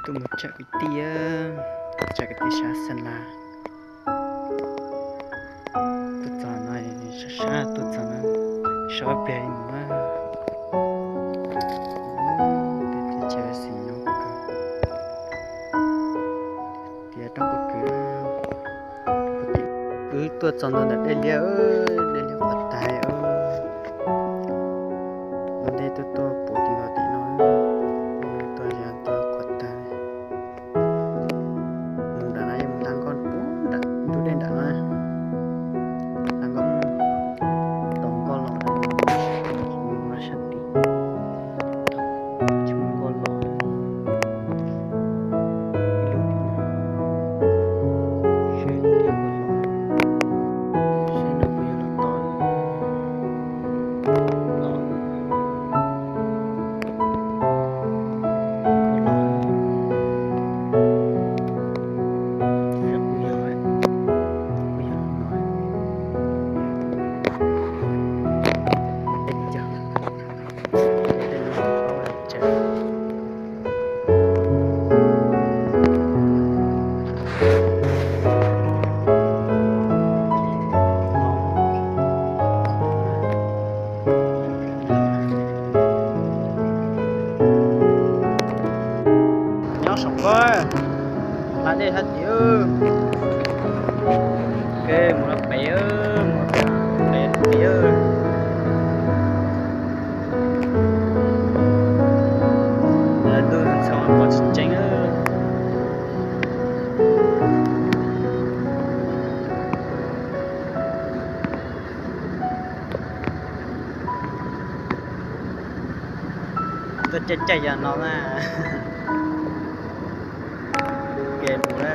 Tuaj mus tsham kwv tij, tsham kwv tij sab xeeb las. Tuaj txog no sab sab, tuaj txog no sab peg mus. Teb chaws xis nyob kawg, tias roob puag kawg. Wb tuaj txog ntawm dej liab, dej liab qhuav tag. Ua ntej tuaj tuaj puv tim no tim no, tuaj yog tuaj qhuav tag. Mus nram no yog mus hla nkoj puag nram ntug dej nram no, hla nkoj, tau nkoj los, mus sab tid, tsis muaj nkoj los. Ib lub tim no, seb tias nkoj los, seb no puas yuav los tod, los, nkoj los, seb puas yog, puas yog no. Nyob zoo koj, hla dej hla tid, ke mus lawm pem, mus pem tid. Lawv ntuj ntxhov pom tsis tseeb. Tuaj caij caij yam no na. Ke mus na.